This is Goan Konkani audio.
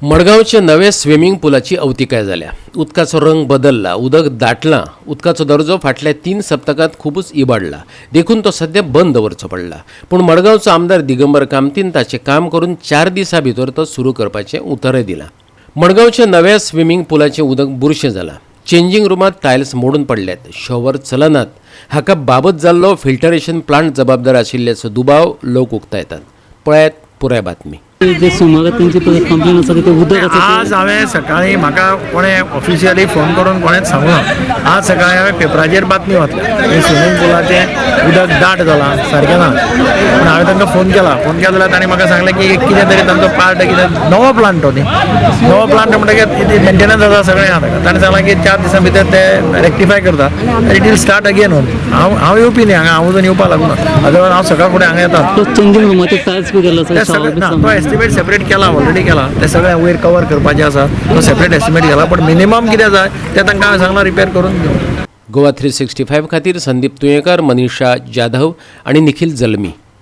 मडगांवच्या नव्या स्विमींग पुलाची अवतिकाय जाल्या. उदकाचो रंग बदलला, उदक दाटलां. उदकाचो दर्जो फाटल्या 3 सप्तकांत खुबूच इबाडला, देखून तो सध्या बंद दवरचो पडला. पूण मडगांवचो आमदार दिगंबर कामतीन ताचें काम करून 4 दिसां भितर तो सुरू करपाचें उतरय दिलां. मडगांवच्या नव्या स्विमींग पुलाचें उदक बुरशें जालां. चेंजींग रुमांत टायल्स मोडून पडल्यात, शॉवर चलनात. हाका बाबत जाल्लो फिल्टरेशन प्लांट जबाबदार आशिल्ल्याचो दुबाव लोक उक्तायतात. पळयात पुराय बातमी. जे सुमार तेंची कंप्लेन आसा की ते उदक आसा. आज हांवें सकाळीं, म्हाका कोणें ऑफिशियली फोन करून कोणेंच सांगूं ना, आज सकाळीं हांवें पेपराचेर बातमी वाचल्या की स्विमींग पुलाचें उदक दाट जालां, सारकें ना. पूण हांवें तांकां फोन केला. फोन केलो जाल्यार तांणी म्हाका सांगलें की एक कितें तरी तांचो पार्ट, कितें नवो प्लांट तो न्ही, नवो प्लांट म्हणटकीर मेंटेनन्स आसा, सगळें आहा ताका. ताणें सांगलां की 4 दिसां भितर ते रेक्टिफाय करता, it will start again. हांव हांव येवपी न्ही हांगा, हांव अजून येवपा लागूना. अदरवायज हांव सकाळ फुडें हांगा येता. तो चेंजींग रुमाचे टायल्स बी गेल्ले ते आसा, सगळे शॉवर ना, बी तो एस्टिमेट सेपरेट केला, ऑलरेडी केला. ते सगळे वयर कवर करपाचे आसा, तो सेपरेट एस्टिमेट केला. पण मिनिमम कितें जाय ते तांकां हांवें सांगलां रिपेर करून दिवं. गोवा 365 खातीर संदीप तुयेंकार, मनीषा जाधव आणि निखिल जल्मी.